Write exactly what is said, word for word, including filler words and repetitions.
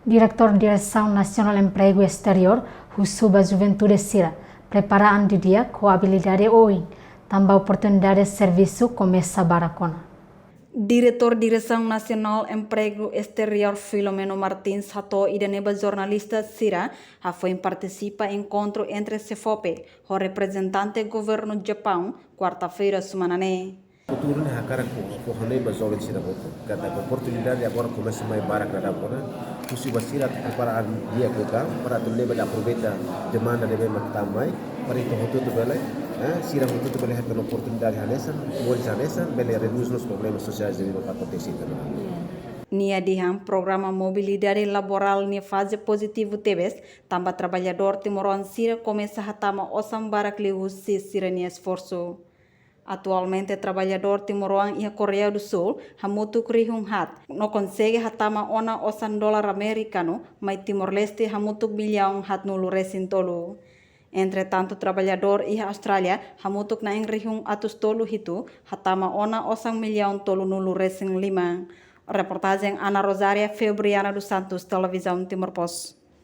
Diretór Diresaun Nasionál Empregu Esteriór husu ba juventude sira prepara an didi'ak ho abilidade oioin, tanba oportunidade servisu komesa barak ona. Diretór Diresaun Nasionál Empregu Esteriór Filomeno Martins hato'o ida-ne'e ba jornalista sira hafoin partisipa enkontru entre SEFOPE ho reprezentante governu Japaun, kuarta-feira semana ne'e. Futuru ne'e hakarak fó, fó hanoin ba joven sira hotu katak oportunidade agora komesa mai barak daudaun ona. Husu ba sira atu prepara an di'ak liután para atu leba atu aproveita demanda ne'ebé mak tama mai, para ita hotu-hotu bele, eh, sira hotu-hotu bele hetan oportunidade hanesan, moris hanesan, bele redús mós problema sosiál ne'ebé mak akontese iha ne'ebá. Nia dehan programa mobilidade laborál nia faze pozitivu tebes, tanba traballadór timoroan sira komesa hatama osan barak liuhusi sira-nia esforsu. Atualmente traballadór timoroan iha Koreia do Sul hamutuk rihun haat no konsege hatama ona osan dolar amerikanu mai Timor-Leste hamutuk millaun haatnulu resin tolu. Entretantu, traballadór iha Austrália hamutuk na'in rihun atus tolu hitu hatama ona osan millaun tolunulu resin lima. Reportajen Ana Rosária, Febriana dos Santos, Televizaun Timor Post.